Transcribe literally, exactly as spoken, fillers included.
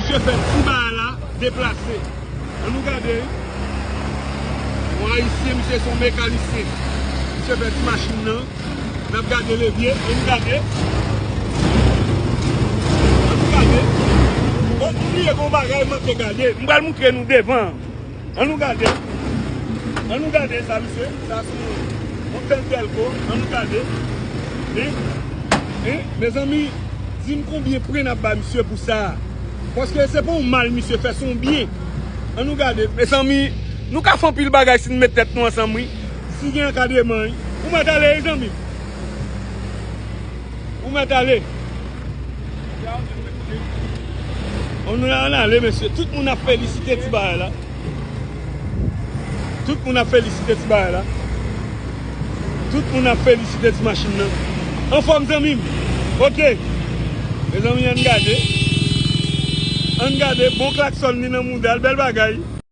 Misye fè ti bagay la deplase. Ann nou gade, wi. Yon Ayisyen, misye se yon mekanisyen. Misye fè ti machin nan. N ap gade levye, ann gade. Ann gade. Bon, m bliye gon bagay m manke gade. M pral moutre nou devan. Ann nou gade. Ann nou gade sa, misye. Sa se yon, yon tèl dèlko. Ann nou gade. Hein? Hein? Mezanmi, di m konbyen pre n ap ba misye pou sa. Paske se pa yon mal misye fè, se yon byen. Ann nou gade. Mezanmi, nou ka fè anpil bagay si n met tèt nou ansanm, wi. Si gen ankadreman, wi. Ou mèt ale, wi, zanmi m. Ou mèt ale. Ann nou ann ale, mesye. Tout moun ap felisite ti bagay la. Tout moun ap felisite ti bagay la. Tout moun ap felisite ti machin nan. Anfòm, zanmi m. Ok. Mezanmi, ann gade. Ann gade. Bon klaksòn li nan mouda l. Bèl bagay.